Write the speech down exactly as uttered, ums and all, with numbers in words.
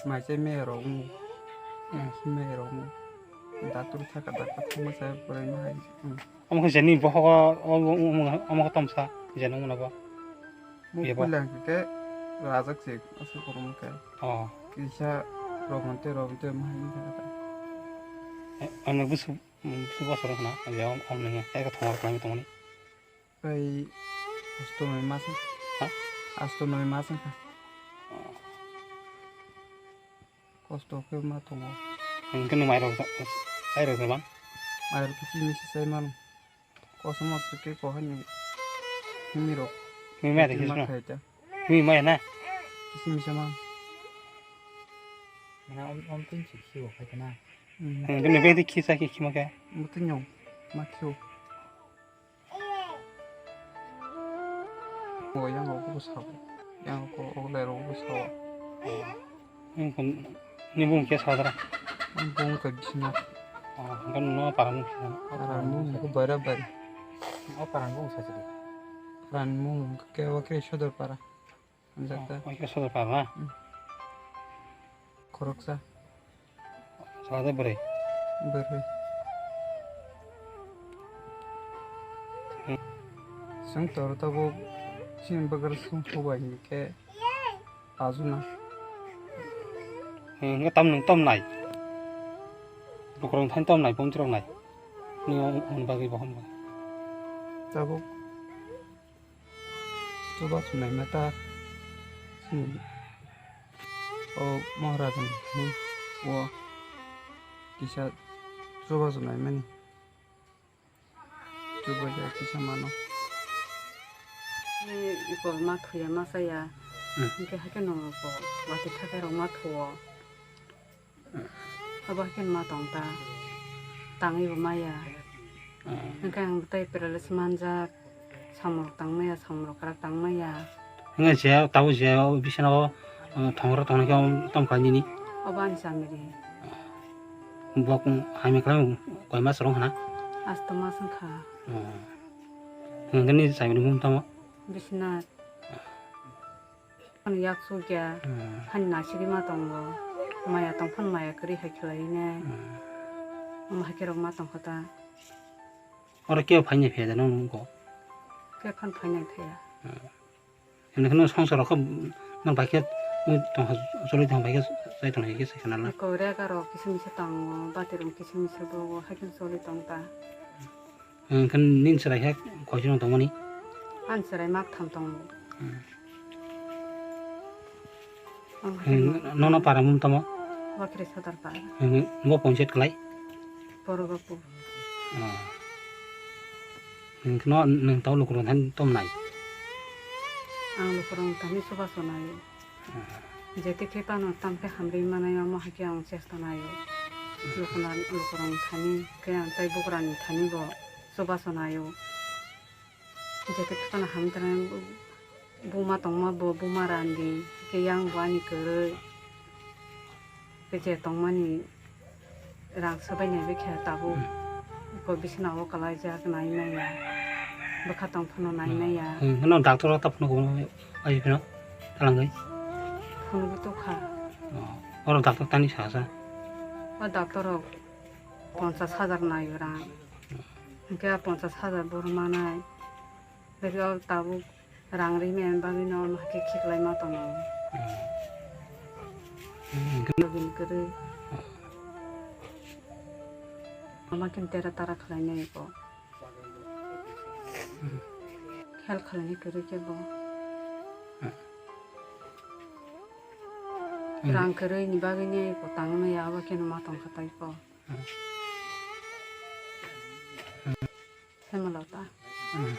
Mai se me rok mu. Mai se me rok mu. Doctor thaka, doctor thangma sa pore ma hai. Omo khe jeni bohogo, omo, omo, omo khe tomsa, jeni omo nogo. Mo Yebo. Puila hwnkhe rajak se aswk korom khe. Oh. Kisa rogonte, rogonte ma hai wngkha ta. Eh, ano busu, busu bosor wngkha na, ya, om, om nengya, eka thongor khlai tongmani. Bai asto noi mas wngkha. Ha? Asto noi mas wngkha. Oh. Kosto khe ma tongo. Hwnkhe nwng mairok ja-, chairok jabang? Mairok khe chini se chai mano. Kosom aswk khe ko hani himirok. Himi maya de kichima kisno? Khai ta. Himi maya na? Kichimi se man. Mana om, om tin si khiwo khai ta na. Hmm. Hwnkhe nwng beng de khisa khe khima khe? Mutu nyong ma khiwo. O yang rok bo sao. Yang rok o lai rok bo sao. Ni bung khe sadra. Bung khe bisna. Oh, kan no para mung khe. Para mung ko bara bari. O para mung sa chiri. Para mung ke o ke sodor para. Jata. Oh, o ke sodor para na. Hmm. Khoroksa. Sade bwrwi. Bwrwi. Hmm. Chwng tor tabuk chini bwkrw sung phubai hinkhe ajuna. Hmm, hwnkhe tam nwng tom nai. Lukurok thani tom nai, bumchwrok nai. Nini hwn bagwi bo hwn bagwi. Tabuk. Chubachu naima ta chini o Maharaj ni thani o kisa chubachu naimani chubaja kisa mano. Ni iko ma thuya ma saya. Hmm. Hingke haikhe nongo ko watwi thakai rok ma thuo. Abo haikhe ma tong ta, tangwi bo maya. Hmm. Hwnkhe ang tei paralysis manjak, samung rok tang maya, samung rok kwrak tang maya. Hwnkhe je tabuk je o bisina o, uh, thongrok tongnaikhe tongkha nini? Obo ani chamiri. Bo hamya khlai koi mas rok hana? Asto mas wngkha. Hmm. Hwnkhe nini chamiri mung tamo? Biswnath. Ani yak sukya, hmm, hani nasigwi ma tongo, maya tongphano maya kwrwi hai khlai ne, hmm, omo hai khe rok ma tongkha ta. Oro kebo phainai phiya da nang nungkho? Khe phano phainai phiya. Hmm. Hwnwi kheno swngchar rok khe nang bai khe tongkha, choli tong bai khe chai tong hai khe sai khna na. Eko rega rok kisa misa tongo, bati rok kisa misa bogo, hai khe choli tong ta. Hwnkhe nini chwrai khe koichwrwng tongmani? Ani chwrai mak tham tongo. Hmm. Ang Hmm, haino nono para mung tamo? Wakri Sadar para. Hmm, bo ponchayat klai? Porogopu. Oh. Hwnkhe no nwng tamo lukurok thani tom nai? Ang lukurok thani chubachu nai. Jete khe tamo tamkhe hamri manai omo hai khe ang chesta naio. Lukuna, lukurokni thani khe ang tei bugrani thani bo chubachu naio. Jete khe tamo hamri tongmani buma tongma bo buma randi khe yang bo ani kwrwi. Khe je tongmani rang swbai nai bikhe tabuk. Hmm. Iko bisina o kwlaijak nai maya. Bwkha tong phano nai maya. Hmm, no doctor o ta phano ko ai phano talangwi. Phano bo tokha. Oh, oro doctor tani sa sa. O doctor rok ponchas hajar nai rang. Hwnkhe ponchas hajar bo rw manai. Bwkha tabuk. Rang rimani bagwi no omo hai khe khiklai ma tongo. Hmm. Login kwrwi. Ama khe tera tara khlai nai ko. Hmm. Help khlai nai kwrwi khe bo. Hmm. Rang kwrwi ni bagwi ni ko tangwi maya abo khe no ma tong kha tai ko. Hmm. Hemalata. Hmm.